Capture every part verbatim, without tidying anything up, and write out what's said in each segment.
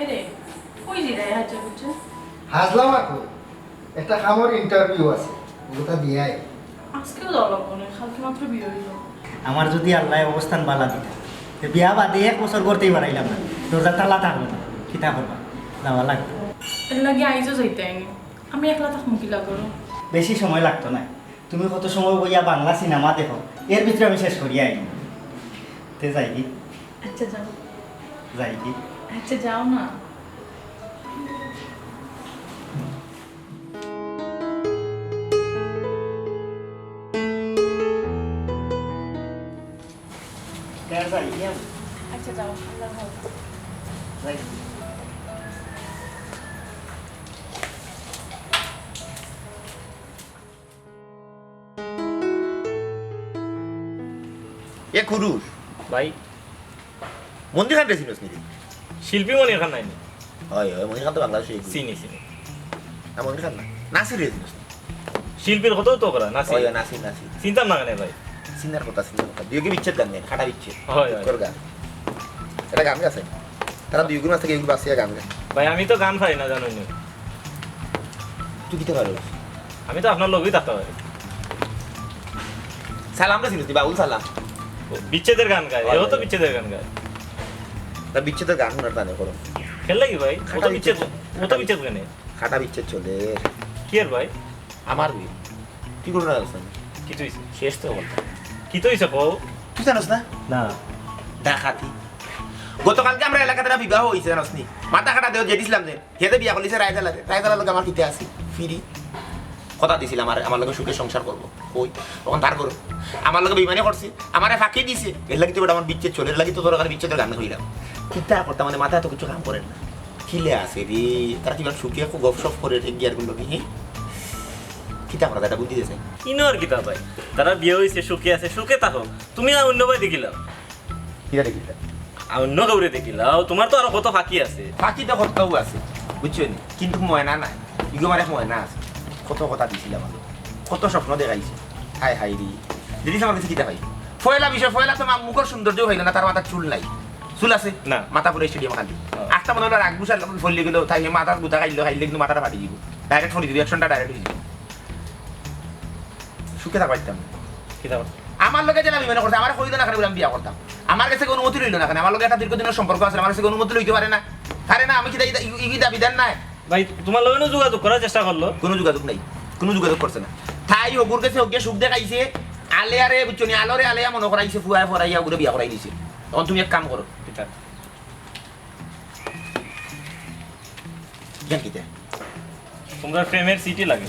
কই যাইরায় হাজা বুঝছো? হাজলাম আকু, একটা কামর ইন্টারভিউ আছে, ওটা দিয়া আই। আজকেও যাওয়া লাগবো না, কালকে মাত্র বিয়া অইলো। আমার যদি আল্লায় অবস্থান বালা দিতা, তে বিয়া বাদে এক বছর করতেই পারাইলাম না, দরজা তালা থাকলো না, কিতা করবা, যাওয়া লাগবো। এর লাগি আইজও যাইতে আইনি, আমি একলা থাকমু কিলা করো? বেশি সময় লাগতো না, তুমি কত সময় বইয়া বাংলা সিনেমা দেখো, এর ভিতরে আমি শেষ করিয়া আইনি। তে যাই কি? আচ্ছা, যাও। যাই কি? আচ্ছা, যাও না। তে যাই কি আমি? আচ্ছা, যাও, আল্লাহ ভালো। যাই কি? এ কুরুশ। ভাই। মনির খানরে চিনস নি রে? শিল্পী মনির খান নায়নি? অয়, অয়, মনির খান তো বাংলাদেশে। চিনি, চিনি। না, মনির খান না। নাসিররে চিনস নি? শিল্পীর কথাউ তো করা, নাসির। অয়, অয়, নাসির, নাসির। চিনতাম না কেনে ভাই? চিনার কথা, চিনার কথা। দুইওগি বিচ্ছেদ গান গাইন, খাটা বিচ্ছেদ। অয়, অয়। দুঃখর গান। এটা গান গাছে। তারা দুইওগির মাঝে কেউ বাঁচিয়া গান গায়। ভাই, আমি তো গান পারি না, জানোই না। তুই কিতা পারস? আমি তো আপনার লগেই থাকতাম পারি। সালামরে চিনস নি, বাউল সালাম। ও, বিচ্ছেদের গান গায়, অয়, এও তো অয়। বিচ্ছেদের গান গায়। তা বিচ্ছেদের গান হুনার জানে করো। খেললে কি ভাই? ও তো খাটা বিচ্ছেদ, বিচ্ছেদ। ও তো বিচ্ছেদ গানে। খাটা বিচ্ছেদ চলে। কি আর ভাই? আমার বিয়ে। কি করে না জানস? কি তো হইছে? শেষ তো বলতে। কি তো হইছে কও? তুই জানোস না? না। ডাকাতি। গতকালকে আমরা এলাকাত একটা বিবাহ হইছে, জানোস নি? মাথা খাটা দেও, জেড ইসলাম যে। হেতে বিয়া করলিছে রায়জালারে। রায়জালার লগে আমার কিতা আছে? ফিরি। কথা দিছিল আমার, আমার লগে সুখে সংসার করবো। কই? তখন তার করো। আমার লগে বেইমানি করছে। আমারে ফাঁকি দিছে। এর লাগি তো বেটা আমার বিচ্ছেদ চলে। এর লাগি তো তোর কাছে বিচ্ছেদের গান কইলাম। কিতা করতাম, মানে মাথায় তো কিছু কাম করে না। কিলে আছে রে? তারা কিবা সুখে খুব গপসপ করে রে গিয়ার গুলো কি? হ্যাঁ? কিতা করা যায়? এটা বুদ্ধি দিয়েছে। ইনো আর কিতা ভাই? তারা বিয়া হইছে, সুখে আছে, সুখে থাকো। তুমি আর অন্য ভাই দেখিলাও। কিতা দেখিলাও? আর অন্য কাউরে দেখিলাও। তোমার তো আরো কত ফাঁকি আছে। ফাঁকি তো কতও আছে, বুঝছো নি? কিন্তু ময়না নাই। ইগো আমার এক ময়না আছে। কত কথা দিছিল আমাকে, কত স্বপ্ন দেখাইছে। হায় হায় রে, দিদিস আমার কাছে কিতা পাই? পয়লা বিষয়, পয়লা তো মা মুখর সৌন্দর্য হইল না, তার মাথার চুল নাই। চুল আছে? না। মাথা পুরো স্টেডিয়াম খালি। হ্যাঁ। আস্তা মনে হলো রাগ গুছা ফলি গেল, তাই মাথার গুতা খাইলো, খাইলে কিন্তু মাথাটা ফাটি দিব। ডাইরেক্ট ফলি দিব, অ্যাকশনটা ডাইরেক্ট হয়ে দিব। সুখে থাকতে পারতাম না। কিতা করতে? আমার লগে যে বেইমানি করছে, আমার কইলো না কেনে বলে আমি বিয়া করতাম। আমার কাছে কোনো অনুমতি লইলো না কেনে? আমার লগে একটা দীর্ঘদিনের সম্পর্ক আছে, আমার কাছে কোনো অনুমতি লইতে পারে না। পারে না, আমি কি দাবি, ই-, ই দাবিদার নাই? ভাই, তোমার লগে না যোগাযোগ করার চেষ্টা করলো? কোনো যোগাযোগ নাই, কোনো যোগাযোগ করছে না। তাই হগুর কাছে হগুয়ে সুখ দেখাইছে, আলেয়ারে, বুঝছো নি, আলোরে আলেয়া মনে করাইছে, ফুয়ায় ফরাইয়া ওগুলো বিয়া করাই দিছে। তখন তুমি এক কাম করো। কিতা? জান কিতা? তোমরা প্রেমের চিঠি লাগে।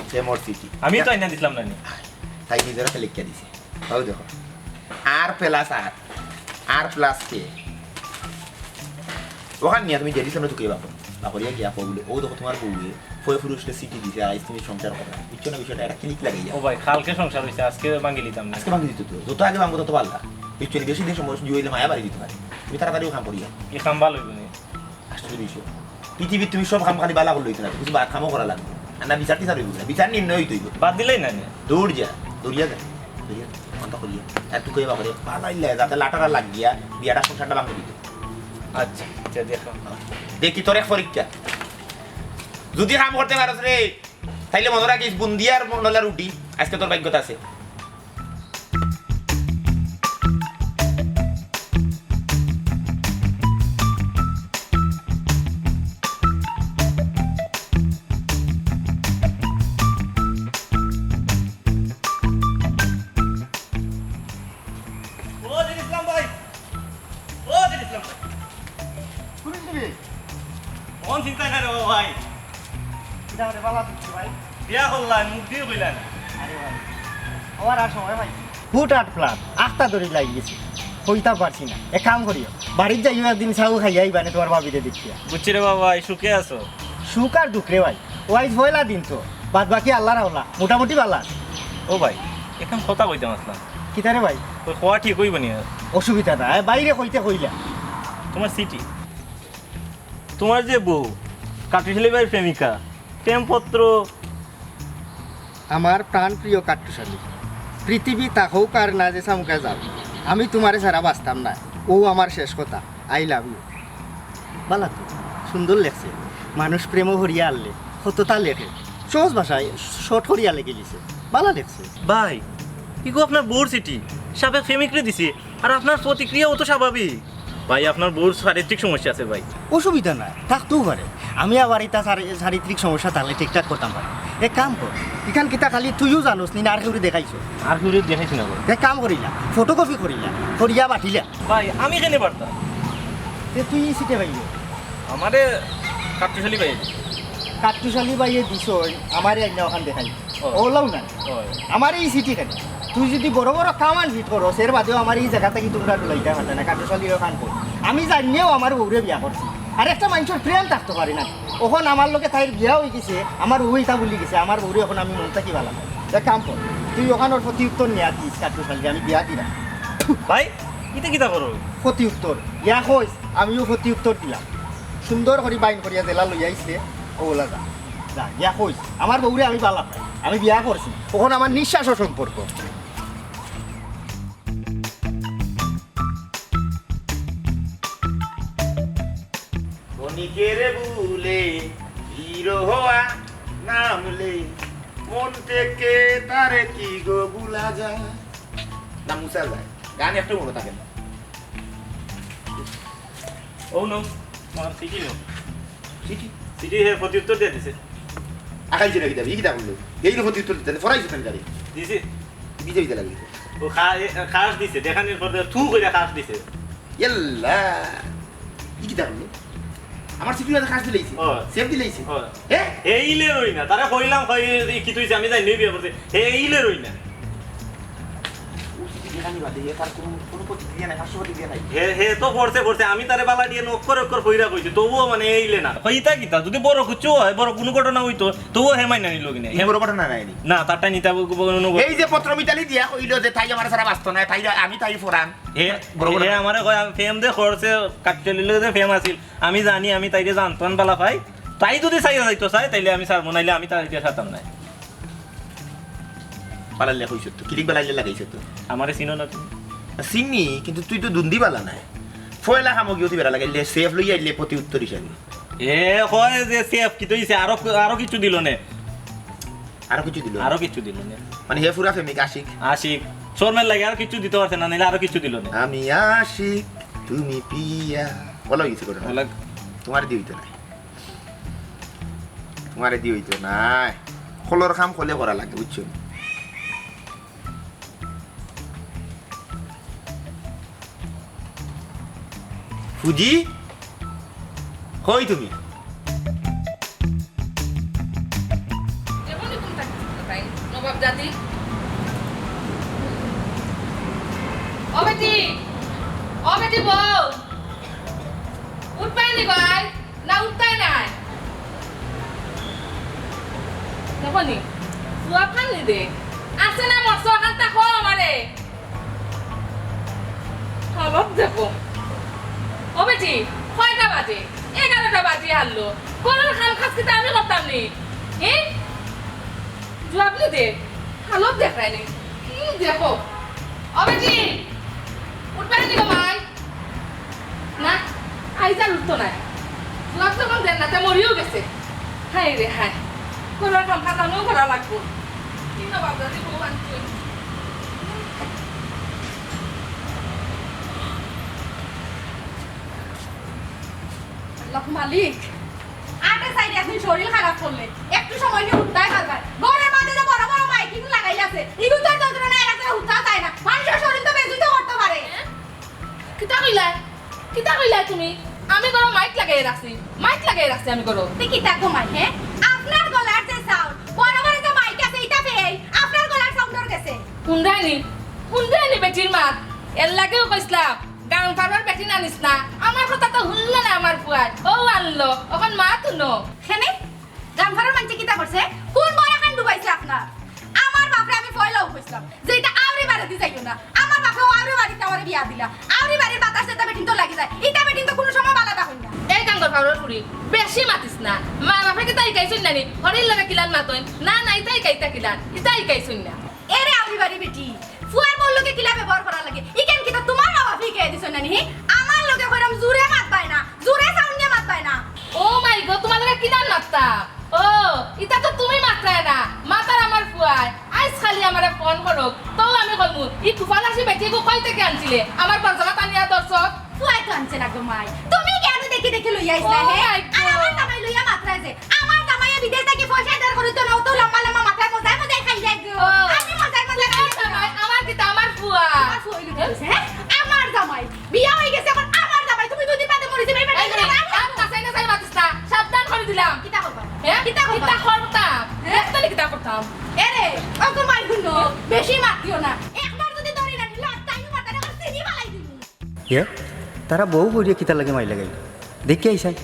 প্রেমর চিঠি। আমি তো আইনা দিছিলাম না নি। তাই নিজেরা লিখিয়া দিছে। তাও দেখো। আর প্লাস আর। আর প্লাস কে? ওখান নিয়ে তুমি জেডি সামনে ঢুকে বাপর। বাপরিয়া গিয়া কও বলে, "ও দেখো তোমার বউয়ে, ফয়ে পুরুষকে চিঠি দিছে, আইজ তুমি সংসার করো।" বুঝছো না বিষয়টা? এটা ক্লিক লাগাইয়া। ও ভাই, কালকে সংসার হইছে, আজকে ভাঙি লিতাম না। আজকে ভাঙি দিত তো। যত আগে ভাঙবো তত ভালো। বুঝছো নি? বেশি দিন সময় সুযোগ হইলে মায়া বাড়ি দিতে পারে। তুমি তাড়াতাড়ি ও কাম করিয়া। এই কাম ভালো হইব নি। আশ্চর্য বিষয়। পৃথিবীর তুমি সব কাম খালি বালা করলে হইতো না, কিছু বাদ কামও করা লাগবে। আর না বিচার টিচার হইব না, বিচার নির্ণয় হইতে হইব। বাদ দিলেই না নি। দৌড় যা, দৌড়িয়া যা, দৌড়িয়া যা, অন্ত করিয়া। আর তুই কইবা করে, বালাইলে যাতে লাটারা লাগিয়া বিয়াটা সংসারটা ভাঙ দিত। আচ্ছা, আচ্ছা, দেখো। দেখি তোর এক পরীক্ষা। যদি কাম করতে পারস রে, তাইলে মনে রাখিস বুন্দিয়ার মহল্লার রুটি, আজকে তোর ভাগ্যত আছে। ও জেড ইসলাম ভাই, ও জেড ইসলাম ভাই। কোন চিন্তা নাই রে ভাই। কিতা রে বালা দিচ্ছি ভাই? বিয়া করলাই, মুখ দিয়ে কইলা না। আরে ভাই, আমার আর সময় ভাই। হুট আট প্লান, আখতা দড়ি লাগি গেছে। কইতা পারছি না। এক কাম করিও, বাড়িত যাইও একদিন চাউ খাইয়া আইবানে তোমার ভাবিরে দেখিয়া। বুঝছি রে বাবা, এই সুখে আছো? সুখ আর দুঃখ রে ভাই। ও আইজ পয়লা দিন তো, বাদ বাকি আল্লাহর হাওলা, মোটামুটি বালা। ও ভাই, এখন কথা কইতাম আসলাম। কিতা রে ভাই? ওই খোয়া ঠিক হইব নি আর? অসুবিধা না, এ, বাইরে কইতে কইলা। তোমার চিঠি। তোমার যে বউ, কাটুশালী ভাইর প্রেমিকা, প্রেমপত্র। আমার প্রাণপ্রিয় কাট্টুশালী, পৃথিবী তা হোক আর না যে সামুকা যাও, আমি তোমারে ছাড়া বাঁচতাম না। ও আমার শেষ কথা, আই লাভ ইউ। বালা তো, সুন্দর লেখছে। মানুষ প্রেমও করিয়া আনলে কততা লেখে। সহজ ভাষায় শর্ট করিয়া লেখি দিছে। বালা লেখছে। ভাই, ইগু আপনার বউর চিঠি। সাবেক প্রেমিকরে দিছে। আর আপনার প্রতিক্রিয়াও তো স্বাভাবিক। ভাই, আপনার বউর চারিত্রিক সমস্যা আছে ভাই। অসুবিধা নাই, থাকতেও পারে। আমি আবার ইতা চারি-, চারিত্রিক সমস্যা তাইলে ঠিকঠাক করতাম পারি। এক কাম কর, ইখান কিতা খালি তুইও জানোস নি না আর কেউরে দেখাইছস? আর কেউরে দেখাইছি না ভাই। এক কাম করিলা, ফটোকপি করিলা, করিয়া বাটিলা। ভাই, আমি কেনে পারতাম? তে তুই ই চিঠি পাইলে? আমারে কাট্টুশালী ভাই। কাট্টুশালী ভাইয়ে দিছইন, আমারে আইনা অখান দেখাই। ও। ওলাও না। ও। আমার এই চিঠি খালি। তুই যদি বড় বড় কামান ফিট করস, এর বাদেও আমার এই জাগা থাকি তোমরা ডুলাইতে পারতে না, কাট্টুশালী অখান কই। আমি জানিয়াও আমার বউরে বিয়া করছি। আর একটা মানষর প্রেম থাকতে পারে না। অখন আমার লগে তাইর বিয়া অই গেছে, আমার বউ ইতা ভুলি গেছে, আমার বউরে অখন আমি মন থাকি বালা পাই। এক কাম কর, তুই অখানর প্রতি উত্তর নিয়া দিস, কাট্টুশালীরে আমি বিয়া দিরাম। ভাই, ইতা কিতা করো? প্রতি উত্তর। ইয়া কইস, আমিও প্রতি উত্তর দিলাম। সুন্দর করি বাইন করিয়া জেলা লইয়া আইছে, ও ওলা যা। যা, গিয়া কইস, আমার বউরে আমি বালা পাই, আমি বিয়া করছি, অখন আমার নিঃশ্বাসও সম্পর্ক। ক্ষণিকের ভুলে হিরো হওয়া নামলে মন থেকে তারে কি গো ভুলা যায়? না, মুছা যায়। গান একটু মনে থাকে না। ও নো, তোমার চিঠি নো। চিঠি? চিঠি হে প্রত্যুত্তর দিয়া দিছে। আকাইছে নাকি দাবি? ই কিতা করলো? এই নো প্রত্যুত্তর দিতে, ফরাইছে কেন গাড়ি? দিছে। দিতে দিতে লাগে। ও খা-, এ, খাস দিছে, দেখানির পর থু করে খাস দিছে। ইয়াল্লা, ই কিতা করলো? আমার চিঠি খাস দিলাইছে। ও। সেভ দিলাইছে। ও। হে? হে ইলে রই না, তারে কইলাম, কই, ই কি তুই আমি যাই নিবি করতে। হে ইলে রই না। ও চিঠি দেখানি বাদে, এ তার কোনো, কোনো প্রতিক্রিয়া নাই, পাঁচশো প্রতিক্রিয়া নাই। হে, হে তো পড়ছে, পড়ছে। আমি তারে বালা দিয়ে অক্ষর অক্ষর পইরা কইছি, তবুও মানে এইলে না। কই ইতা কিতা? যদি বড় কিছু হয়, বড় কোনো ঘটনা হইতো, তবুও হে মাইনা নিল কিনা? হে বড় ঘটনা নাই নি? না, তারটা নিতে হবে, কোনো এই যে পত্র মিতালি দিয়া কইলো যে তাই আমার সারা বাঁচতো না, তাই আমি তাই ফোরান। হে, বড় বড় হে আমারে কয়, আমি প্রেম দে করছে, কাট্টুশালীর লগে যে প্রেম আছিল, আমি জানি, আমি তাইরে জানতাম বালা পাই। তাই যদি চাইয়া যাইতো চাই, তাইলে আমি ছাড়বো, নাইলে আমি তাইরে ছাড়তাম না। বালাইলে কইছো তো, কিলিক বালাইলে লাগাইছো তো। আমারে চিনো না তুমি? না, চিনি, কিন্তু তুই তো দুন্দি বালা নাই। ফয়লা খামো গিয়ে তুই বেড়া লাগাইলে, সেফ লই আইলে প্রতি উত্তর হিসাবে। এ কয় যে সেফ, কি তো হইছে? আরো, আরো কিছু দিল নে। আরো কিছু দিল? আরো কিছু দিল নে। মানে হে পুরা প্রেমিক, আশিক। আশিক। শর্মের লাগে আরো কিছু দিতে পারছে না, নাইলে আরো কিছু দিল নে। আমি আশিক, তুমি পিয়া। বলো কিছু করে না। বলো। তোমার দিয়ে হইতো না। তোমারে দি হইতো নায়। খলর কাম খলে করা লাগে, বুঝছো? ফুজি, কই তুমি? যেমনই তুমি তাকে চিনতে পাই, নবাব জাতি। ও বেটি, ও বেটি বউ, উঠবায় নি ভাই? না, উঠতায় নায়। দেখো নি, জুয়াব খান নি দে। আছে না মরছো, খান তা কও আমারে। হালত দেখো। ও বেটি, কয়টা বাজে? এগারোটা বাজে হারলো। ঘরর কাম কাজ কিতা আমি করতাম নি? হে? জুয়াব নি দে। হালত দেখায় নি। কি দেখো? ও বেটি, উঠবায় নি গো মাই? না, আইজ আর উঠতো নায়। জুয়াব যখন দেন না, তে মরিও গেছে। হায় রে হায়, ঘরর কাম কাজ আমিও করা লাগবো। কি না বাবা, যে বউ আনছে। আল্লাহ মালিক, আটে সাইডে এখন শরীর খারাপ করলে একটু সময় নিয়ে উঠতায় পারবায়। ঘরর মাঝে যে বড় বড় মাইকিং লাগাই আছে, ইগুন তো আর যন্ত্রণা এরা করে উঠতাও চায় না। মানুষর শরীর তো বেজুইতে করতে পারে। কিতা কইলায়? কিতা কইলায় তুমি? আমি ঘরো মাইক লাগাই রাখছি, মাইক লাগাই রাখছি আমি ঘরো। তে কিতা কমাই, হে? আপনার গলার যে সাউন্ড, বড় বড় যে মাইক আছে, ইটা পেয়েই আপনার গলার সাউন্ডর গেছে। হুনরায়নি, হুনরায়নি বেটির মাত। এর লাগেও কইছলাম, গাঙ পাড়র বেটিন আনিস না। আমার কথা তো হুনলো না আমার ফুয়ায়। ও আনলো, অখন মাত হুনো। কেনে? গাঙ পাড়র মানষে কিতা করছে? কোন বড় কান ডুবাইছে আপনার? আমার বাপরে আমি পয়লাও কইছলাম যে ইতা আউরি বাড়িত যাইও না। আমার বাপে আউরি বাড়িত আমারে বিয়া দিলা। আউরি বাড়ির বাতাস যেতা বেটিন তো লাগি যায়। ইতা বেটিন তো কোনো সময় বালা থাকইন না। এই গাঙর পাড়র ফুড়ি, বেশি মাতিস না। মা বাপে কিতা হিকাইছইন না নি? হরির লগে কিলান মাতইন? না, না, ইতা হিকাইতা কিলান? ইতা হিকাইছইন না। এরে আউরি বাড়ি বেটি, ফুয়ার বউর লগে কিলা ব্যবহার করা লাগে? ইখান কিতা তোমার মা বাপে হিকাই দিছইন না নি? হি? আমার লগে কইরাম জুরে মাতবায় না, জুরে সাউন্ড দিয়া মাতবায় না। ও ও, ইতা তো তুমি মাতরায় না, মাতর আমার ফুয়ায়। আইজ খালি আমারে ফোন করউক, তেউ আমি কইমু, ই কুফালাসি বেটিগু কই থাকি আনছিলে? আমার ঘর জাগাত আনিয়া ধরছো। ফুয়ায় তো আনছে না গো মাই, তুমি কেনে দেখি দেখি লইয়া আইছলা, হে? আর আমার জামাই লইয়া মাতরায় যে, আমার জামাইয়ে বিদেশ থাকি পয়সা ধার করি তো না, অত লম্বা লম্বা মাতরায় মজায় মজায় খাইলাই গো। ও। আমি মজায় মজায় খাইলাই। আমার কিতা, আমার ফুয়া। আমার ফুয়া অইলো কি অইছে, হে? আমার জামাই। বিয়া অই গেছে, এখন আমার জামাই। তুমি দুদিন বাদে মরি যাইবায়, এই বেটা, যে, আমি আর নাচাই নাচাই মাতিস না। সাবধান করি দিলাম। কিতা করবা? হে? কিতা করবা? কিতা করতাম? হে? দেখতে নি কিতা করতাম? এরে, ও তো মাই হুনো, বেশি মাতিও না। একবার যদি ধরি না নিলে, আর তাইও মাতারে আমার চিনি ফালাই দিবি। ইয়ে? তারা বউ বইরে কিতা লাগে মাই লাগাই? দেখি আইসাই।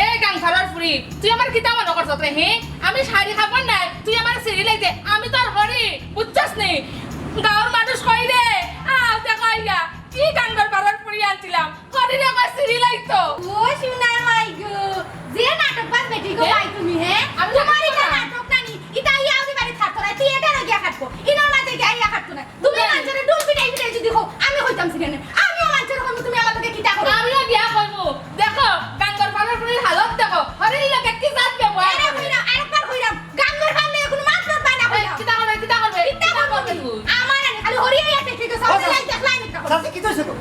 এ গাংফারর ফুড়ি, তুই আমার কিতা মনো করছত রে, হে? আমি শাড়ি কাপড় নাই, তুই আমার সিঁড়ি লাইতে, আমি তোর হরি, বুঝছস নি? গাঁওর মানুষ কই রে, আও তে কইয়া, কি গাঙ্গর পাড়ার ফুড়ি আনছিলাম, হরি রে কই সিঁড়ি লাইতো। ও সোনার মাই গো, যে নাটকবাজ বেটি গো এ? ভাই তুমি, হে? আমি তোমার নাটক ইটা না। নাটক নানি, ইটা ইয়া ওদি বাড়ি থাকতো না, তুই এটা না গিয়া খাটবো, ইনোর মাঝে গিয়া ইয়া খাটতো না। তুমি না। মানষরে ডুল পিটাই পিটাই যদি কও, আমি কইতাম সিনে নে। আমিও মানষরে কইমু, তুমি আমার লগে কিতা করো? আমিও বিয়া করমু। দেখো, গাঙ্গর পাড়ার ফুড়ির হালত দেখো। হরির লগে কি জাত ব্যবহার এরে করে। কইরাম, আরেকবার কইরাম। গাঙ্গর পাড়লে এখন মাত মাত বানা এই, কইরাম। কিতা করবে, কিতা করবে? কিতা করবে তুই? আমার আনে খালি হরি হইয়া দেখি তো, ও, সামনে লাইট দেখলাই নি। চাচি, কিতা অইছে গো?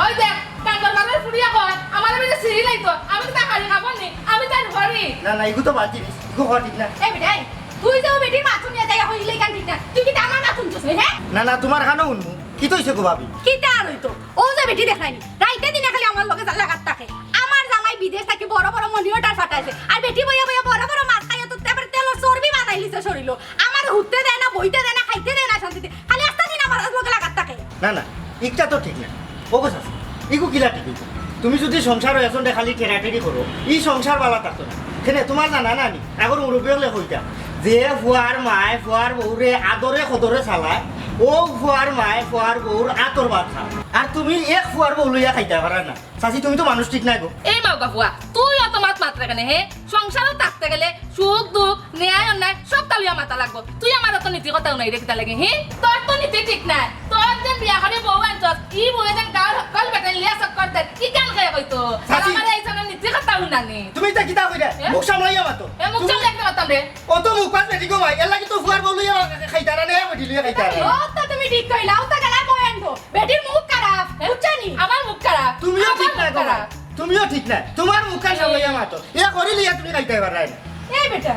ওই দেখ, গাঙ্গর পাড়ার ফুড়িয়ে কয়, আমার আমি সিঁড়ি লাইতো। আমি তো তার হাড়ি খাবো নি, আমি তার হরি। না, না, ইগু তো বাদ দিস। ইগু হওয়া ঠিক না। এই বেটা, এই, তুই যে ও বেটির মাত হুনিয়া যাইয়া কইলে ইখান ঠিক না। তুই কিতা আমার মাত হুনছস নি, হে? না, না, তুমার কানো হুনমু। কিতা অইছে গো ভাবি? কিতা আর অইতো? ও যে বেটি দেখরায় নি, রাইতে দিনে খালি আমার লগে লাগাত থাকে। আমার জামাই বিদেশ থাকি বড় বড় money order পাঠাইছে। আর বেটি বইয়া বইয়া বড় বড় মাছ খাইয়া তো এবারে তেলর চর্বি বানাইলিছে শরীলো। আমারে হুততে দেয় না, বইতে দেয় না, খাইতে দেয় না শান্তিতে। খালি আস্তা দিন আমার লগে লাগাত থাকে। না, না, ইকটা তো ঠিক না। ও গো চাচি, ইগু কিলা ঠিক অইবো? তুমি যুদি সংসারো এজনরে খালি ঠেরাঠেরি করো, ই সংসার বালা থাকতো না। কেনে তুমার জানা না নি? আগর মুরব্বি অকলে কইতা যে ফুয়ার মায় ফুয়ার বউরে আদরে কদরে চালায়, অউ ফুয়ার মায় ফুয়ার বউর আতর ভাত খায়। আর তুমি এক ফুয়ার বউ লইয়া খাইতা পাররায় না। চাচি, তুমি তো মানুষ ঠিক নায় গো। এই মাউগা ফুয়া, তুই অত মাত মাতরে কেনে, হে? সংসারো থাকতে গেলে সুখ দুখ, ন্যায় অন্যায় সবতা লইয়া মাতা লাগবো। তুই আমার অত নীতি কথাও নাই রে, কিতা লাগে, হে? তোর তো নীতি ঠিক নায়। তোর যে বিয়া করি বউ আনছস, ই বউয়ে যেন গাঁওর হক্কল বেটাইন লিয়া চক্কর দের, ইখান কে কইতো? আর চাচি। আমারে এই জন্য নীতি কথা হুনানি। তুমি ইতা কিতা কইরায়? এ? মুখ সামলাইয়া মাতো। এ, মুখ তুমি সামলাই কিতা মাততাম রে? অত মুখ পাত বেটি গো ভাই, এর লাগি তো ফুয়ার বউ লইয়া খাইতারা নে, বেটি লইয়া খাইতারা। ও তো তুমি ঠিক কইলাও, তো গেলা বয়ান গো। বেটির মুখ খারাপ, এ? বুঝছো নি? আমার মুখ খারাপ? তুমিও আমার ঠিক মুখ না গো ভাই। খারাপ। তুমিও ঠিক না। তুমার মুখ খান সামলাইয়া মাতো। ইয়া করি লিয়া তুমি খাইতায় পাররায় না। এই বেটা,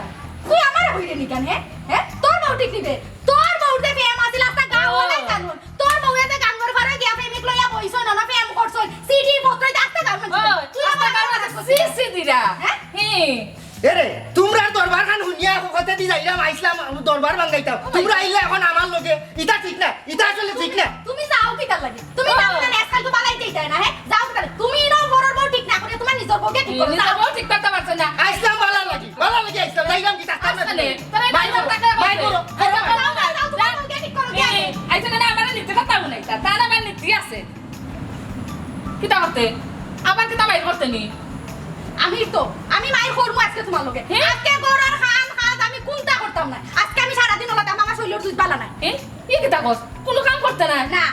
তুই আমারে কইরে নি কেনে, হে? হে? তোর বউ ঠিক নি বে। তোর বউর যে প্রেম আছিল, আস্তা গাঁও ও। অকলে জানইন। তোর বউয়ে যে গাঙ্গর ঘরো গিয়া প্রেমিক লইয়া বইছইন, অনো প্রেম করছইন, চিঠি পত্র, আস্তা গাঁও ও, তুই আস্তা আমার গাঁও মাঝে সি সি দিরা। হে? হে। এরে, তুমরার দরবার খান হুনিয়া হকতে দি যাইরাম, আইছলাম, দরবার ভাঙ্গাইতাম। তুমরা আইলে এখন আমার লগে, ইতা ঠিক না, ইতা আসলে ঠিক না। তুমি যাও কিতার লাগি? তুমি ও। যাও না, আজকাল তো বালাই যাইতায় না, হে? যাও কিতার লাগি? তুমি ইনো বড়র বউ ঠিক না করি, তুমার নিজর বউকে ঠিক করো, নিজর যাও। বউ ঠিক করতা পারছো না। আইছলাম বালা লাগি, বালা লাগি আইছলাম, যাইরাম কি তার কাছে? আসলে, তোরা মাইর নিজর করো, তাকে মাইর করো, করো, যাও, যাও, যাও, তুমার বউকে ঠিক করো, এই, যাও। আইছো কেনে আমারে নিতে কথা হুনাইতা? তার আবার নীতি আছে। কিতা করতে? আবার কিতা মাইর করতে নি? আমি তো, আমি মাইর করমু আজকে তুমার লগে। হে? আজকে ঘরর কাম কাজ আমি কুনতা করতাম না। আজকে আমি সারাদিন ওলা দাম আমার শরীলর জুজ বালা নাই। হে? ই কিতা কস? কুনু কাম করতে না? না।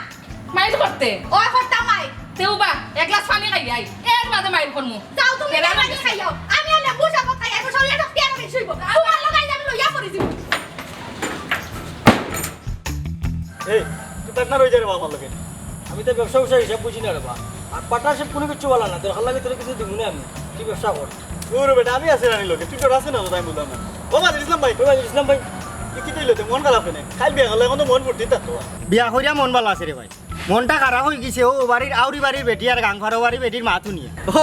মাইর করতে? ওই করতাম মাইর। তেও বা, এক গ্লাস পানি খাই আই। এর বাদে মাইর করমু। যাও তুমি তেরা পানি খাইও। আমি আর লেবু শরবত খাই, এখন শরীলর শক্তি আরো বেশি অইবো। তুমার লগে আইলে আমি লইয়া পড়ি যাইমু। এই, তুই partner অই যা রে বা আমার লগে। আমি তো ব্যবসা ব্যবসা হিসাব বুঝি না রে বা। আর partnership কুনু কিচ্ছু বালা না, দরকার লাগে তোরে কিছু দিমু নে আমি। তুই ব্যবসা কর। দূর বেটা, আমি আছি রানীর লগে, তুই ডরাস না, আমি বুঝলাম না। ও বাজির ইসলাম ভাই, ও বাজির ইসলাম ভাই, তুই কিতা অইলো তে মন খারাপ কেনে? কাইল বিয়া করলে, এখন তো মন ফুর্তি থাকতো। বিয়া করিয়া মন বালা আছে রে ভাই, মনটা খারাপ অই গেছে। ও, ও বাড়ির, আউরি বাড়ির বেটি আর গাংফারো বাড়ির বেটির মাত হুনিয়া। ও,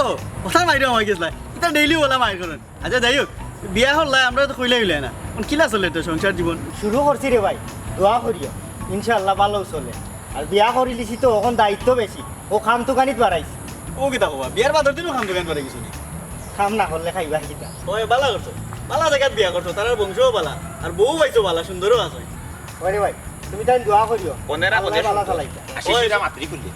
ওটা মাইরা অই গেছলা, ইতা daily ওলা মাইর করইন। আচ্ছা, যাই হোক, বিয়া করলা, আমরা তো কইলাই অইলা না। এখন কিলা চলে তো সংসার জীবন? শুরু করছি রে ভাই, দোয়া করিও, ইনশাআল্লাহ ভালাউ চলে। আর বিয়া করিলিছি তো, এখন দায়িত্ব বেশি, ও কাম তুকানিত বাড়াইছি। ও কিতা কবা, বিয়ার বাদর দিনও কাম তুকানিত বাড়াই গেছো নি? কাম না করলে খাইবা কিতা? ওই, বালা করছো, বালা জাগাত বিয়া করছো, তারার বংশও বালা, আর বউ পাইছো বালা, সুন্দরও আছে। ওরে ভাই, তুমি তাইন দোয়া করিও। কোনেরা আল্লাহ কোনে বালা শুনতো? চালাইতা। আশিস ওই। ইটা মাতরি খুললে।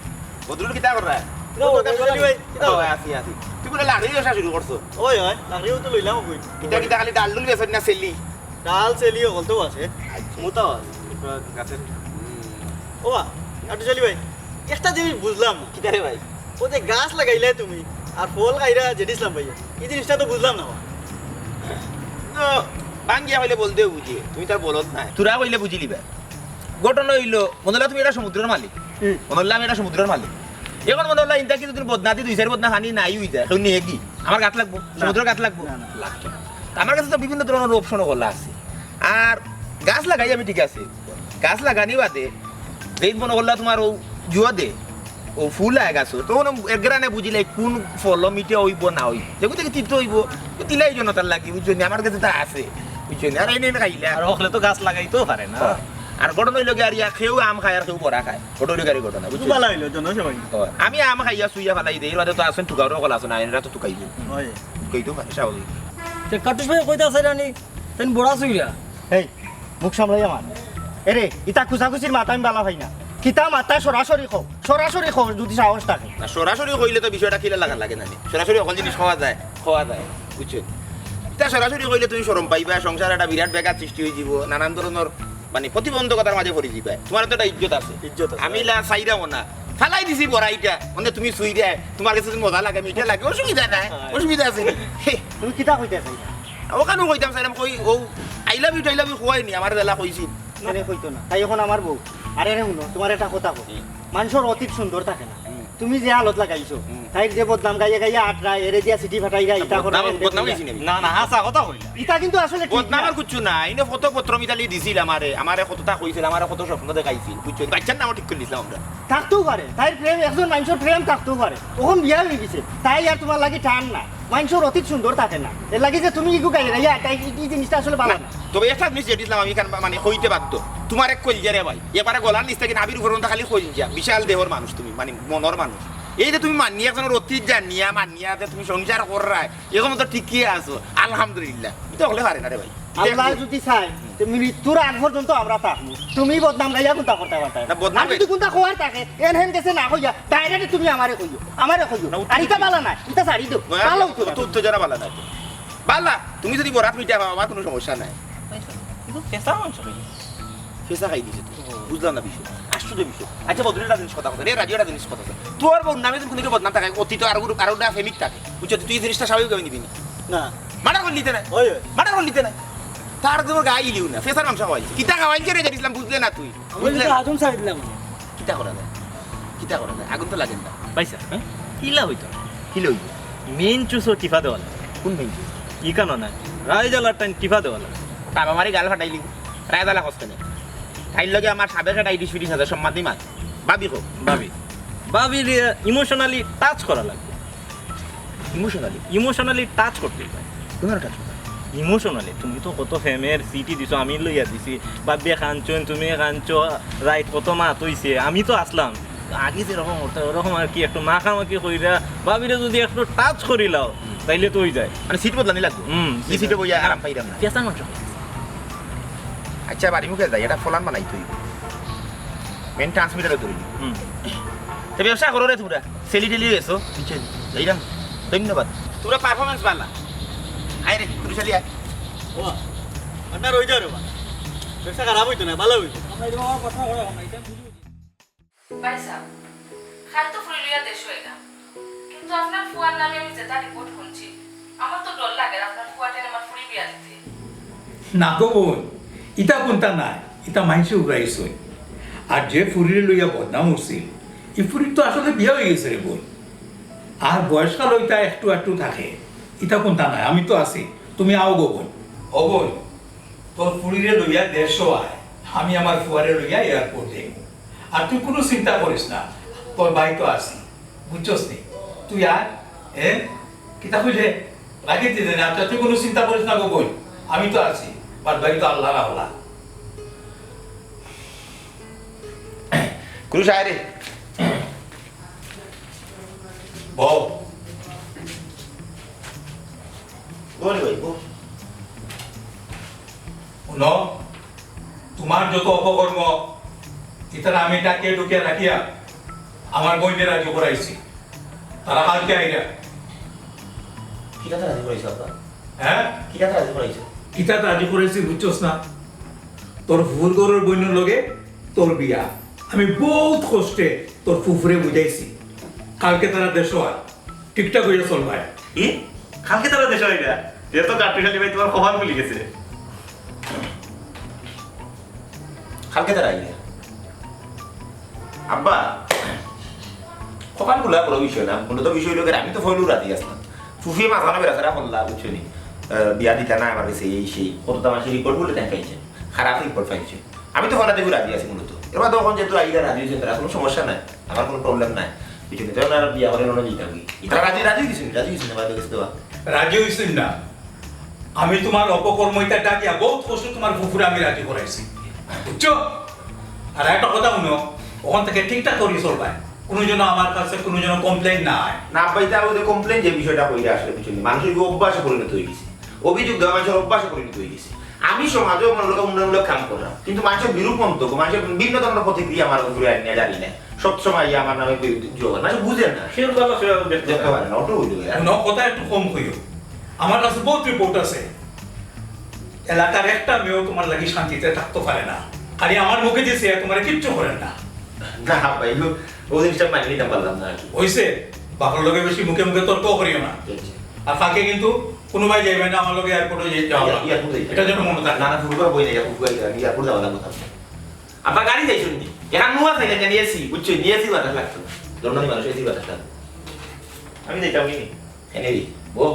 বদরুল কিতা কররা? কিতা ও, কররা? বদরুল ভাই, কিতা ও, কররা? আছি, আছি। তুই বুলে লাকড়ির ব্যবসা শুরু করছো? ওই, ওই, লাকড়িও তো লইলাম কই। কিতা, কিতা খালি ডাল ডুল বেচো না সেলি? ডাল সেলি হকল তো আছে। আচ্ছা। মুতাও আছে। গাছের, হুম। ও বা, আটু সেলি ভাই, একটা জিনিস বুঝলাম না। কিতা রে ভাই? অউ যে গাছ লাগাইলায় তুমি, আর ফল খাইরা জেড ইসলাম ভাইয়ে, ই জিনিসটা তো বুঝলাম না। তো ভাঙ্গিয়া কইলে বলদেউ বুঝে, তুমি তার বলদ নায়। তোরা কইলে বুঝিলিবায়। ঘটনা অইলো, মনে অইলা তুমি একটা সমুদ্রর মালিক। হুম। মনে অইলা আমি একটা সমুদ্রর মালিক। এখন মনে অইলা ইনতা কিছু দিন বদনা দি দুই চাইর বদনা পানি নাই অইযায়, কেউ নেয়গি? আমার গাত লাগবো? না। সমুদ্রর গাত লাগবো? না, না। লাগতো না। তা আমার কাছে তো বিভিন্ন ধরনর অপশন অকল আছে। আর গাছ লাগাই আমি, ঠিক আছে, গাছ লাগানি বাদে যেইন মনে করলা তুমার অউ জুয়া দে, অউ ফুল আয় গাছো, তখন এক গ্রানে বুঝিলাই কুন ফল মিঠা অইবো না অইবো। যেগু থাকি তিতা অইবো, তো তিলাই জনতার লাগি, বুঝছো নি? আমার কাছে তা আছে, বুঝছো নি? আর এনে এনে খাইলা। আর হকলে তো গাছ লাগাইতেও পারে না। হ্যাঁ। আর ঘটনা অইলো গিয়া, আর ইয়া কেউ আম খায় আর কেউ বড়া খায়। ঘটনা অইলো গিয়া ঘটনা, বুঝছো? ভালা অইলো, জনসভা। হ্যাঁ। আমি আম খাইয়া চুইয়া ফালাই দেই, এর বাদে তো আছইন তুকাউরও অকল আছে না, এরা তো তুকাইবো। হয়। তুকাইতেও পারে, স্বাভাবিক। তে কাটুস ভাই কইতা চাইরা নি, তাইন বড়া চুইরা। এই, মুখ সামলাইয়া মাত। এরে, ইতা খুচাখুচির মাত আমি ভালা পাই না। কিতা মাতরায় সরাসরি কও, সরাসরি কও যুদি সাহস থাকে। না, সরাসরি কইলে তো বিষয়টা কিলা লাখান লাগে না নি? সরাসরি হকল জিনিস কওয়া যায়, কওয়া যায়, বুঝছো? ইতা সরাসরি কইলে তুমি শরম পাইবায়, সংসারো একটা বিরাট ব্যাঘাত সৃষ্টি অইযিবো, নানান ধরনর মানে প্রতিবন্ধকতার মাঝে পড়ি যিবায়। তুমার তো একটা ইজ্জত আছে। ইজ্জত আছে। আমি ইলা চাইরামও না। ফালাই দিছি বড়া ইটা। মানে তুমি চুইরায়, তুমার কাছে যদি মজা লাগে, মিঠা লাগে, অসুবিধা নাই। হ্যাঁ। অসুবিধা আছে নি? হে। তুমি কিতা কইতায় চাইরায়? অখানউ কইতাম চাইরাম, কই অউ I love you, I love you কওয়ায় নি, আমারে যেলা কইছিল। এরে কইতো না। তাই অখন আমার বউ। আর এরে হুনো, তুমারে একটা কথা কই। হুম। মানষর অতীত সুন্দর থাকে না। হুম। তুমি যে হালত লাগাইছো, হুম। তাইর যে বদনাম গাইয়া গাইয়া আটরায়, এরে দিয়া চিঠি ফাটাইরায়, ইতা বদনাম, করায়, এমনে বদনাম কইরা। কইছি নি আমি? না, না, হাছা কথা কইলা। ইতা কিন্তু আসলে ঠিক বদনাম না। আর কিচ্ছু না, ইনো ফটো পত্র মিতালি দিছিল আমারে, আমারে কততা কইছিল, আমারে কত স্বপ্ন দেখাইছিল, বুঝছো? বাইচ্চার নামও ঠিক করি দিছিলাম আমরা। থাকতেও পারে, তাইর প্রেম, একজন মানষর প্রেম থাকতেও পারে। অখন বিয়া অইগেছে, তাই আর তুমার লাগি টান না। মানষর অতীত সুন্দর থাকে না, এর লাগি যে তুমি ইগু গাইয়া গাইয়া, তাই ই, ই জিনিসটা আসলে ভালা না। তবে একটা জিনিস জেড ইসলাম আমি ইখান মানে কইতে বাধ্য, তুমার এক কইলজা রে ভাই, একবারে গলার নিচ থাকি নাভির উপর পর্যন্ত খালি কইলজা, বিশাল দেহর মানুষ তুমি, মানে মনর মানুষ। এই যে তুমি মানিয়া একজনর অতীত জানিয়া মানিয়া যে তুমি সংসার কররায়, অখন তো ঠিকই আছো, আলহামদুলিল্লাহ। ইতা অকলে পারে না রে ভাই। আল্লায় যুদি চায়, তে মৃত্যুর আগ পর্যন্ত আমরা থাকমু। তুমি বদনাম গাইয়া কুন্তা করতায় পারতায় না। না, বদনাম আর যুদি গাই- কুন্তা কওয়ার থাকে, এন হেন গেছে না কইয়া, direct তুমি আমারে কইও, আমারে কইও। না, উত্তেজনা আর ইতা ভালা নায়, ইতা ছাড়ি দেও। না, ভালা অইতো না। উত্তে-, উত্তেজনা ভালা নায়। ভালা, তুমি যুদি বরাত মিঠা পাও, আমার কুনু সমস্যা নাই। কিন্তু ফেছা মাংস খাইছে। ফেছা খাই দিছে তো। ও। বুঝলাম না বিষয়। আশ্চর্য বিষয়। আচ্ছা, বদরুল, একটা জিনিস কথা কথা। এ, রাজু, একটা জিনিস কথা কথা। তোর বউর নামে যদি কুনু বদনাম থাকে, অতীত আরো, আরো না প্রেমিক থাকে। বুঝছো? তুই এই জিনিসটা স্বাভাবিকভাবে নিবি না। না। মার্ডার করিলিতে নায়। ওই, ওই। মার্ডার করিলিতে নায়। তার তো গায়ে ইলিও না। ফেছার মাংস খাওয়াইছে। কিতা খাওয়াইছে রে, জেড ইসলাম, বুঝলে না তুই? আমি বুঝলে তো না? আগুন ছাড়ি দিলাম। কিতা করা যায়? কিতা করা যায়? আগুন তো লাগে না। ভাইসাব, হ্যাঁ? কিলা অইতো? কিলা অইতো? মেইন চুসো টিপা দেওয়া লাগে। কোন মেইন চুস? ইখানো না। রায় জ্বালার টাইম টিপা দেওয়া লাগে। তার আমারে গাল ফাটাইলি। রায় জ্বালা কস কেনে? তাইর লগে আমার সাবেক একটা ইটিশ ফিটিশ আছে, সম্মান দি মাত। ভাবি কো? ভাবি। ভাবিরে emotionally touch করা লাগবো। Emotionally? Emotionally touch করতে হয়। কুনু touch করতে হয়? Emotionally, তুমি তো কত প্রেমের চিঠি দিছো, আমি লইয়া দিছি। ভাবিয়ে কানছইন, তুমি কানছো, রাইত কত মাত অইছে, আমি তো আছলাম। আগে যেরকম করতে, ওরকম আর কি, একটু মাখামাখি কইরা, ভাবিরে যদি একটু touch করিলাও, তাইলে তো অই যায়। মানে seat বদলানি লাগবো? হুম, ই seat এ বইয়া আরাম পাইরাম না। ফেছার মাংস। আচ্ছা, বাড়ি মুখে যাই, একটা plan বানাইতে অইবো। Main transmitter ও ধরি। হুম। তো ব্যবসা করো রে তোমরা, সেলি টেলি গেছো, বুঝছো? যাইরাম, ধন্যবাদ। তোমরা performance ভালা। আয় রে, কুরুশালি আয়। ও, আপনার ওই যাও রে বা। ব্যবসা খারাপ অইতো না, ভালা অইতো। ভাইসাব, কাইল তো ফুরি লইয়া দেশো আইলাম, কিন্তু আপনার ফুয়ার নামে আমি যেতা report হুনছি, আমার তো ডর লাগের আপনার ফুয়াটাইন আমার ফুরি বিয়া দিতে। না গো বইন, ইতা কুন্তা নায়, ইতা মাইনষে উড়াইছইন। আর যে ফুরিরে লইয়া বদনাম উঠছিল, ই ফুরির তো আসলে বিয়া অইগেছে রে বইন। আর বয়সকাল অইতা একটু একটু থাকে, ইতা কুন্তা নায়, আমি তো আছি, তুমি আও গো বইন। ও বইন, তোর ফুরিরে লইয়া দেশো আয়, আমি আমার ফুয়ারে লইয়া airport যাইমু। আর তুই কুনু চিন্তা করিস না, তোর ভাই তো আছি, বুঝছস নি? তুই আয়, এ, কিতা কইলে? রাগি দিতে না, তুই কুনু চিন্তা করিস না গো বইন, আমি তো আছি, বাদ বাকি তো আল্লাহর হাওলা। কুরুশ আয় রে। বউ। বল ভাই, বল। হুনো, তুমার যত অপকর্ম, ইতারে আমি টাকিয়া টুকিয়া রাখিয়া আমার বইনরে রাজি করাইছি। তারা কাইলকে আইরা। কিতাত রাজি করাইছো আব্বা? হ্যাঁ? কিতাত রাজি করাইছো? কিতাত রাজি করাইছি বুঝছস না? তোর ফুফুর ঘরর বইনর লগে তোর বিয়া। আমি বউত কষ্টে তোর ফুফুরে বুঝাইছি। কালকে তারা দেশো আয়, ঠিকঠাক অইয়া চলবায়। কি? কালকে তারা দেশো আইরা? এ তো কাট্টুশালী ভাই, তুমার কপাল খুলি গেছে। কালকে তারা আইরা? আব্বা, কপাল খুলা বড় বিষয় না, মূলত বিষয় অইলো গিয়া, আমি তো ফয়লু রাজি আছলাম। ফুফুয়ে মাঝখানো বেড়াছেড়া করলা, বুঝছো নি? আহ, বিয়া দিতা না আমার গেছে, এই সেই। কততা মানষে রিপোর্ট বলে তাই পাইছে, খারাপ রিপোর্ট পাইছে। আমি তো ফয়লা দেখি রাজি আছি মূলত। এবার তো অখন যেহেতু আইরা রাজি অইছইন, তারা কুনু সমস্যা নাই, আমার কুনু প্রবলেম নাই। বুঝছো নি? তারা বিয়া করে অনো দিতা কি? তারা রাজি, রাজি অইছইন, রাজি অইছইন আমার গেছে দেওয়া। রাজি অইছইন না? আমি তুমার অপকর্ম ইতা ডাকিয়া বউত কষ্ট তুমার ফুফুরে আমি রাজি করাইছি, বুঝছো? আর একটা কথা হুনো, অখন থাকি ঠিকঠাক করি চলবায়, কুনু যেন আমার কাছে কুনু যেন কমপ্লেইন না অয়। না আব্বা, ইতা অউ যে কমপ্লেইন যে বিষয়টা কইরা আসলে, বুঝছো নি, মানষর ইগু অভ্যাসে পরিণত অইগেছে, অভিযোগ দেওয়া মানষর অভ্যাসে পরিণত অইগেছে। আমি সমাজে অমন লোক উন্নয়নমূলক কাম করলাম, কিন্তু মানষর বিরূপ মন্তব্য, মানষর ভিন্ন ধরনের প্রতিক্রিয়া আমার উপরে আনিয়া জানি না, সব সময় ইয়া আমার নামে বিরূপ জোর, মানষে বুঝে না। সে কথা সে দেখতে দেখতে পারে। পারে না, অটো অইল। হুনো, কথা একটু কম কইও। আমার কাছে বউত রিপোর্ট আছে। এলাকার একটা মেয়েও তুমার লাগি শান্তিতে থাকতো পারে না। খালি আমার মুখে দিছে, তুমারে কিচ্ছু করের না। না ভাই, ও, ও জিনিসটা মানি নিতাম পারলাম না আর কি। অইছে, বাপর লগে বেশি মুখে মুখে তর্ক করিও না। জি, জি। আর ফাঁকে কিন্তু কুনুবায় যাইবায় না, আমার লগে এয়ারপোর্টে যাওয়া ইয়া-, লাগবো। এয়ারপোর্টে যাইতাম। এটার জন্য মনে থাকে। না, না, ফুফুর বই নাই, ফুফু আইতাম, আমি এয়ারপোর্ট যাওয়া লাগবো তার। আব্বা গাড়ি যাইছো নি? এখন নুয়া চাইলে জানি এসি, বুঝছো? নি এসি বাতাস লাগতো। লন্ডনী মানুষ এসি বাতাস লাগতো। আমি যাইতাম কি? এনে দি, বউ।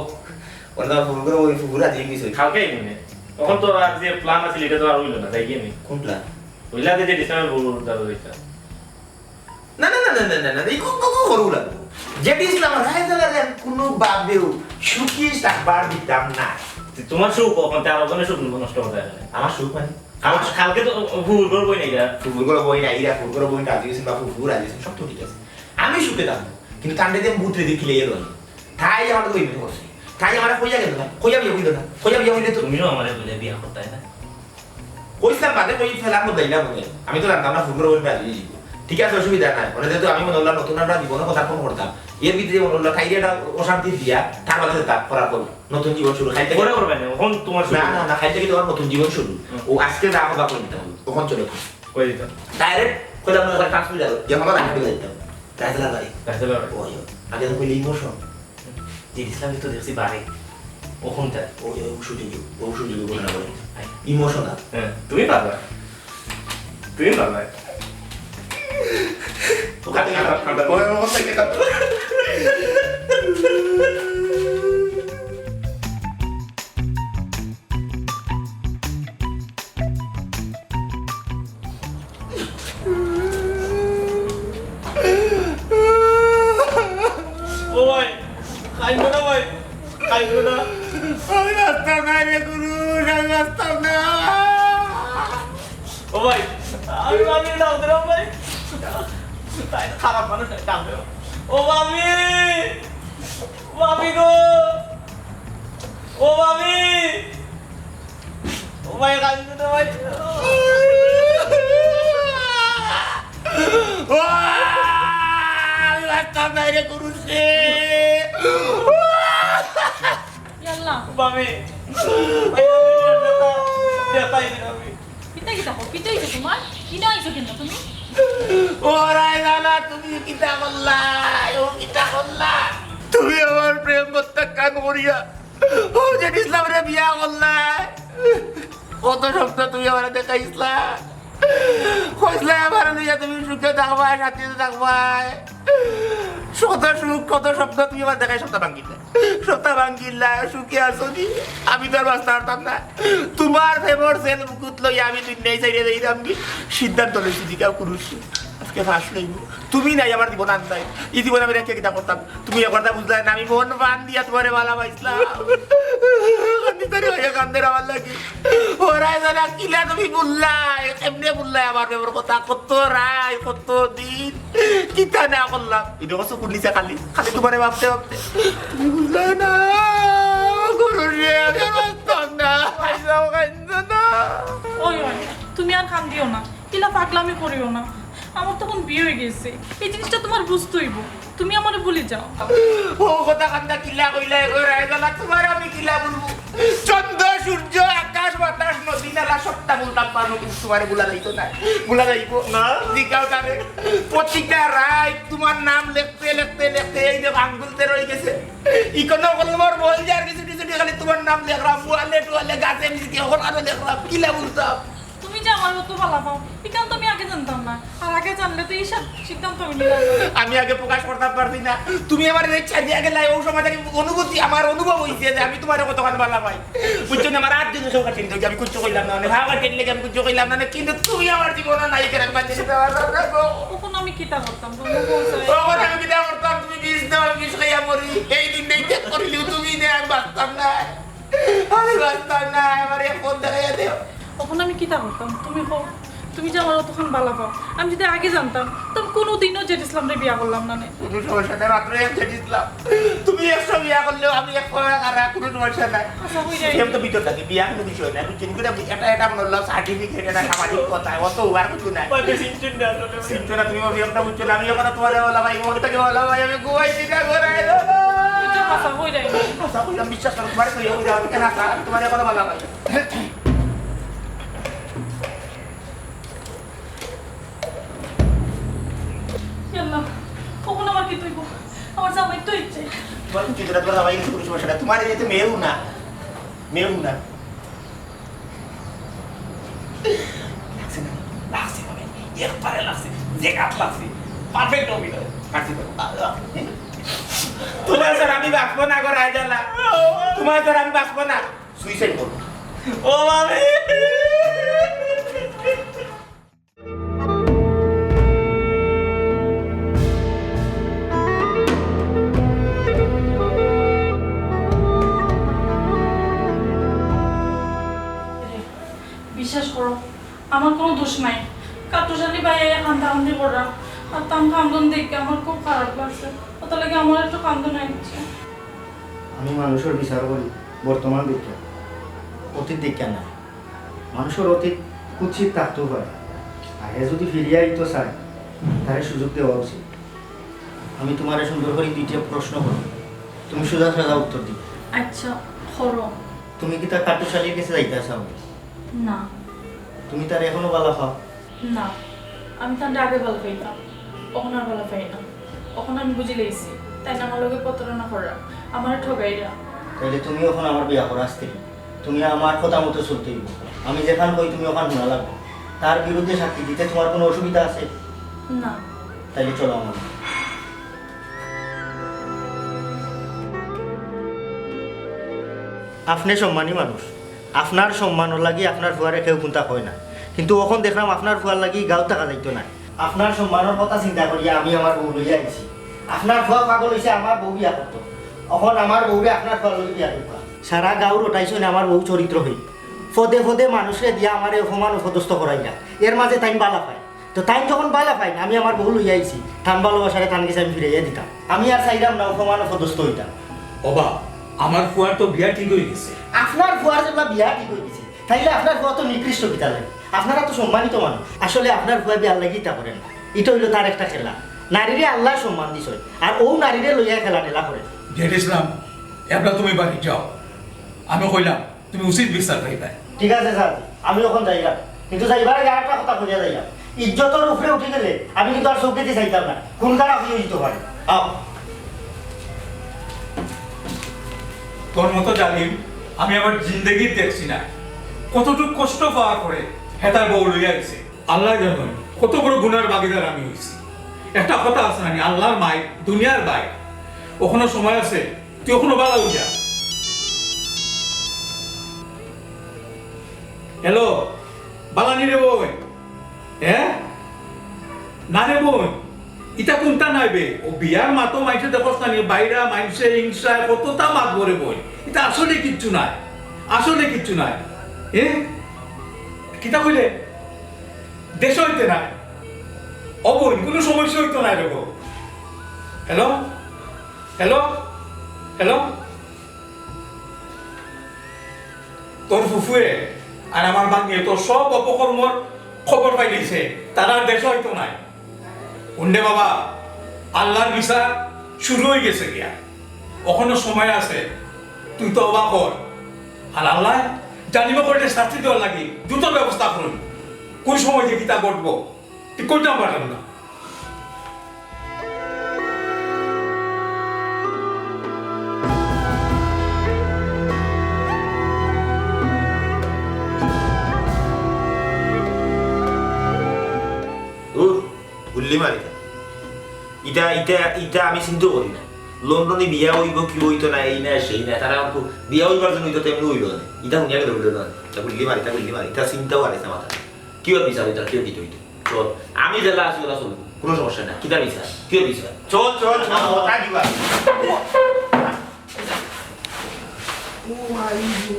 ওরা তো ফুফু করে ওই ফুফুরা দিয়ে গেছে। কালকে আইবো নে। অখন তো আর যে প্ল্যান আছিল, ইটা তো আর অইল না, যাই গিয়া নি। কোন প্ল্যান? অইলা যে, যে ডিসেম্বর বউর দাদা দিতা। না, না, না, না, না, না, না, এই কো-, কো-, কো-, করবো লাগবো। জেডি ইসলাম রায়জালারে আমি কুনুভাবেও সুখী থাকবার দিতাম না। তে তুমার সুখ অখন, তে আরো জনের সুখ নষ্ট করতে হয় না। আমার সুখ মানে? আমার সু-, কালকে তো ফুফুর ঘর বই নাই, ইরা। ফুফুর ঘর বই নাই, ইরা ফুফুর ঘর বই রাজি অইছইন বা ফুফু রাজি অইছইন, সব তো ঠিক আছে। আমি সুখে থাকবো, কিন্তু কাণ্ডে যে ভূত রেডি খিলে এলো। তাই আমার তো ইভেন্ট করছে। তাই আমার কইয়া গেল না, কইয়া বিয়া হইল না, কইয়া বিয়া হইলে তো তুমিও আমারে বলে বিয়া করতায় না। কইছিলাম বাদে কই ফেলাম বদলাইলাম মনে। আমি তো জানতাম না ফুটবল ওই ব্রাজিল জিতবো। ঠিক আছে, অসুবিধা নাই। মানে যেহেতু আমি মনে হলাম নতুন আমরা জীবনে কথা ফোন করতাম। এর ভিতরে মনে হলো খাইরে একটা অশান্তি দিয়া, তার বাদে তা করার পর নতুন জীবন শুরু। খাইতে পরে করবে না, অখন তুমার না, শুরু। না, না, খাইতে কি তোমার নতুন জীবন শুরু। হুম। ও আজকে যা কথা বলতে হবে, তখন চলে যাও। কই দিতাম? ডাইরেক্ট কইলাম না, ট্রান্সফার যাবে। যে আমার আগে দিতাম। রাজলা ভাই। রাজলা ভাই। ওই, আগে তো কইলে ইমোশন। যে ইসলামে তো দেখছি বাড়ে। অখন তার। ওই, ওই, শুটিং, ওই, শুটিং, ওই, না, ওই। ইমোশনাল। হ্যাঁ, তুমি পারবা। তুমি পারবা। ওখানে খারাপ, খারাপ। ওই, ওই, ওই, ওই, ও ভাই, খাইবো না ভাই, খাইবো না। আমি বাঁচতাম না রে গুরু, আমি বাঁচতাম না। ও ভাই, আমি ভাবি ডাক দিলাম ভাই। তাই খারাপ মানুষ ডাক দিলাম। ও ভাবি, ভাবি গো, ও ভাবি। ও ভাই, কান্দো না ভাই। ও, আমি বাঁচতাম না রে, গুরু রে। ইয়াল্লা। ভাবি। ভাই, ভাবি, ভাবি। পিতা কিতা কও? পিতা হইছে তোমার? ইনো আইছো কেন তুমি? ও রায়জালা, তুমি কিতা করলা? ও কিতা করলা? তুমি আমার প্রেম প্রত্যাখ্যান করিয়া ও জেড ইসলামরে বিয়া করলায়। কত স্বপ্ন তুমি আমারে দেখাইছলা। কইছলায় আমারে লইয়া তুমি সুখে থাকবায়, শান্তিতে থাকবায়। কত সুখ, কত স্বপ্ন তুমি আমারে দেখাই, সবতা ভাঙ্গিলায়। সবতা ভাঙ্গিলায়, সুখে আছো নি? আমি তো আর বাঁচতে পারতাম না। তোমার প্রেমর সেল মুকুট লইয়া আমি দুনিয়ায় ছাড়িয়া যাইতাম কি? সিদ্ধান্ত লইছি, দিকাও পুরুষ। আজকে ফাঁস লইব। তুমি নাই আমার জীবন আনতায়। এই জীবন আমি রেখে কিতা করতাম? তুমি একবার তা বুঝলায় না, আমি মন প্রাণ দিয়া তোমারে ভালা পাইছিলাম। কান্দি তারি হইয়া কান্দের আমার লাগি। ও রায়জালা, কিলা তুমি বুঝলায়? এমনে বুঝলায় আমার প্রেমর কথা? কত রায়, কত দিন, কিতা না করলাম? ইনো কষ্ট করলি যে খালি, খালি তোমারে ভাবতে ভাবতে। তুমি বুঝলায় না, গুরু রে, আমি আর বাঁচতাম না। আইসাও কান্দো না। ওই, ওই, তুমি আর কান্দিও না। কিলা পাগলামি করিও না, আমার তখন বিয়া হই গেছে, এই জিনিসটা তোমার বুঝতে হইব, তুমি আমারে ভুলি যাও। ও কথা কান্দা কিলা কইলা, এগো রায়জালা, তোমার আমি কিলা বলবো? চন্দ্র, সূর্য, আকাশ, বাতাস, নদী, নালা সব তা বলতাম পারবো, কিন্তু তোমারে ভুলা যাইতো না। ভুলা যাইবো? না। জিগাও তারে। প্রতিটা রাইত তোমার নাম লেখতে, লেখতে, লেখতে এই যে আঙ্গুল তে রয়ে গেছে। ইকনো কলমর বই যার কিছু কিছু খালি তোমার নাম লেখলাম, ওয়ালে টোয়ালে, গাছে মিশকে, ওখানে লেখলাম, কিলা বলতাম? তুমি যে আমার অত ভালা পাও, ইখান তো আমি আগে জানতাম না। আর আগে জানলে তো এই সব সিদ্ধান্ত আমি নিলাম না। আমি আগে প্রকাশ করতাম পারছি না। তুমি আমার ইচ্ছা দিয়া গেলায়, ওই সময় থাকি অনুভূতি, আমার অনুভব হইছে যে আমি তোমারে কতখান ভালা পাই। বুঝছো না? আমার আর যদি সব কাছে আমি কিচ্ছু কইলাম না, মানে ভাবা কেটে লেগে আমি কিচ্ছু কইলাম না, কিন্তু তুমি আমার জীবনে নাই কেন, মানে সেটা আমার ভালো লাগো। তখন আমি কিতা করতাম? তুমি বলছো। তখন আমি কিতা করতাম? তুমি বিষ দাও, আমি বিষ খাইয়া মরি। এই দিন নেই ত্যাগ করিলিও তুমি নে, আমি বাঁচতাম না। আমি বাঁচতাম না, আমার এক ফোন দেখাইয়া দেও। তখন আমি কিতা করতাম? তুমি কও, তুমি যে আমার অতখান ভালা পাও, আমি যদি আগে জানতাম, তো আমি কোনোদিনও জেড ইসলামরে বিয়া করলাম না নে। কোনো সমস্যা নাই, মাত্র এক জেড ইসলাম। তুমি একশো বিয়া করলেও আমি এক ফোন আর কোনো সমস্যা নাই। আচ্ছা, হই যায়। প্রেম তো ভিতর থাকে, বিয়া কোনো বিষয় নাই, বুঝছেন? কিন্তু এটা, এটা মনে হলো সার্টিফিকেট, এটা সামাজিক কথা, অত আর কিছু নাই। ওই যে সিনচুন না, আসলে। সিনচুন না, তুমি ওই একটা বুঝছো না, আমি ওখানে তোমার ওলা ভাই, মন থেকে ওলা ভাই, আমি ঘুমাইছি না, ঘুরাই দাও। আচ্ছা, হই যায়। আচ্ছা, কইলাম, বিশ্বাস করো, তোমার কই, ওই যাও, কেন আসা? আমি তোমার কথা বলা ভাই। ইয়াল্লা, কখন আমার কি তৈব? আমার জামাই তো ইচ্ছে। তোমার উচিত না, তোমার জামাই কিন্তু কোনো সমস্যা না। তোমার এই যে মেয়েও না, মেয়েও না। লাগছে না? লাগছে ভাই, একবারে লাগছে, যে কাপ লাগছে, পারফেক্ট অভিনয়। লাগছে তো? তোমার স্যার আমি বাঁচবো না গো, রায়জালা। তোমার স্যার আমি বাঁচবো না, সুইসাইড করবো। ও ভাবি। বিশ্বাস করো, আমার কোনো দোষ নাই। কাট্টুশ আলী ভাইয়ে কান্দাকান্দি করা, আর তান কান্দন দেখে আমার খুব খারাপ লাগছে। অত লাগে আমার একটু কান্দন আইছে। আমি মানুষর বিচার করি বর্তমান দেখিয়া, অতীত দেখিয়া না। মানুষর অতীত কুৎসিত থাকতেও পারে, আর হে যদি ফিরিয়া আইতো চায়, তারে সুযোগ দেওয়া উচিত। আমি তোমারে সুন্দর করি দুইটা প্রশ্ন করব, তুমি সোজা সাদা উত্তর দিবে। আচ্ছা, করো। তুমি কিতা কাট্টুশ আলীর গেছে যাইতা চাও? না। তুমি তারে এখনো ভালা পাও? না, আমি তানরে আগে ভালা পাইতাম, অখন আর ভালা পাই না। অখন আমি বুঝি লাইছি, তাইন আমার লগে প্রতারণা করা, আমারে ঠগাইরা। তাইলে তুমি অখন আমার বিয়া করা স্ত্রী, তুমি আমার কথা মতো চলতে অইবো। আমি যেখান কই তুমি অখান হুনা লাগবো। তার বিরুদ্ধে সাক্ষী দিতে তোমার কোনো অসুবিধা আছে? না। তাইলে চলো আমার লগে। আপনে সম্মানী মানুষ, আপনার সম্মানর লাগি আপনার ফুয়ারে কেউ কুন্তা কয় না, কিন্তু অখন দেখলাম আপনার ফুয়ার লাগি গাঁও থাকা যাইতো না। আপনার সম্মানর কথা চিন্তা করিয়া আমি আমার বউ লইয়া আইছি। আপনার ফুয়া পাগল অইছে আমার বউ বিয়া করতো, অখন আমার বউরে আপনার ফুয়ার লগে বিয়া দিবা। সারা গাঁও রটাইছইন আমার বউ চরিত্রহীন, পদে পদে মানুষরে দিয়া আমারে অপমান অপদস্থ করাইরা, এর মাঝে তাইন ভালা পায়। তো তাইন যখন ভালা পাইন, আমি আমার বউ লইয়া আইছি, তান ভালোবাসারে তান গেছে আমি ফিরাইয়া দিতাম। আমি আর চাইরাম না অপমান অপদস্থ অইতাম। ওবা, আমার ফুয়ার তো বিয়া ঠিক অই গেছে। আপনার ফুয়ার যেবলা বিয়া ঠিক অই গেছে, তাইলে আপনার ফুয়া তো নিকৃষ্ট কিতা লাগি? আপনারা তো সম্মানিত মানুষ। আসলে আপনার ফুয়া বিয়ার লাগি ইতা করেন না, ইটা অইলো তার একটা খেলা। নারীরে আল্লায় সম্মান দিছইন, আর অউ নারীরে লইয়া খেলা টেলা করেন। জেড ইসলাম, এবলা তুমি বাড়ি যাও, আমি কইলাম তুমি উচিত বিচার পাইবায়। ঠিক আছে স্যার, আমি অখন যাইরাম, কিন্তু যাইবার আগে আরেকটা কথা কইয়া যাইরাম। ইজ্জতর উপরে উঠি গেলে আমি কিন্তু আর চউখ দিয়া চাইতাম না, খুন খারাপ অইয়া দিতে পারে। আও। তোর মতো জালিম আমি আমার জিন্দেগিত দেখছি না। কতটুক কষ্ট পাওয়ার পরে হে তার বউ লইয়া আইছে। আল্লায় জানইন কত বড় গুনার ভাগিদার আমি অইছি। একটা কথা আছে না নি, আল্লার মাই দুনিয়ার ভাই। অখনো সময় আছে, তুই অখনো ভালা অইয়া। হ্যালো, ভালা নি রে বইন? হ্যাঁ? না রে বইন, ইতা কুন্তা নায় বে। অউ বিয়ার মাতো মাইনষে দেখোস না নি, বাইরা মাইনষে হিংসায় কততা মাতবো রে বইন। ইতা আসলে কিচ্ছু নায়, আসলে কিচ্ছু নায়। এ? কিতা কইলে? দেশো অইতে নায়। ও বইন, কুনু সমস্যা অইতো নায় রে বইন। হ্যালো? হ্যালো? হ্যালো? তোর ফুফুয়ে আর আমার ভাগ্নিয়ে তোর সব অপকর্মর খবর পাইলিছে, তারা আর দেশো অইতো নায়। হুনরে বাবা, আল্লার বিচার শুরু অই গেছে গিয়া, অখনো সময় আছে, তুই তওবা কর। আর আল্লায় জালিমে করলে শাস্তি দেওয়ার লাগি দ্রুত ব্যবস্থা করুন। কোন সময় যে কিতা ঘটবো, ঠিক করতাম পারলাম না। উহ, গুল্লি মারিতা। ইটা, ইটা, ইটা আমি চিন্তা করি না। লন্ডনে বিয়া অইবো কি অইতো না, এই না সেই না, তারা আমাকে বিয়া অইবার জন্য ইটা তেমনি অইলো না। ইটা হুনিয়া গেলে অইলো না। ইটা গুল্লি মারিতা, গুল্লি মারিতা, চিন্তাও আর আছে মাথা। কিওর বিচার অইতো, কিওর কিতা অইতো। চল, আমি যেলা আছি ওলা চলবো, কোনো সমস্যা নাই। কিতা বিচার, কিওর বিচার। চল, চল, চল, ওটা দিবা। ও ভাই রে।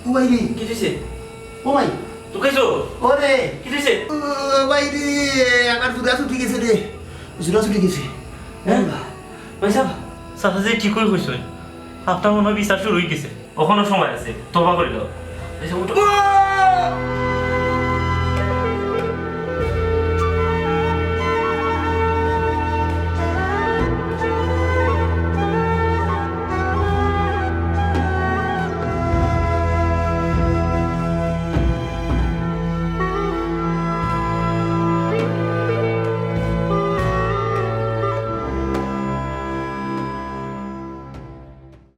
ও ভাই রে। কি দিছে? ও ভাই। তুই খাইছো? ওরে। কি দিছে? ও ভাই রে, আমার জুড়া ছুটি গেছে রে। জুড়া ছুটি গেছে। হ্যাঁ? ভাই সাহেব, চাচা যে ঠিকই কইছইন। আপনার মনে হয় বিচার শুরু হয়ে গেছে। অখনো সময় আছে, তবা করি লও। এই যে উঠো।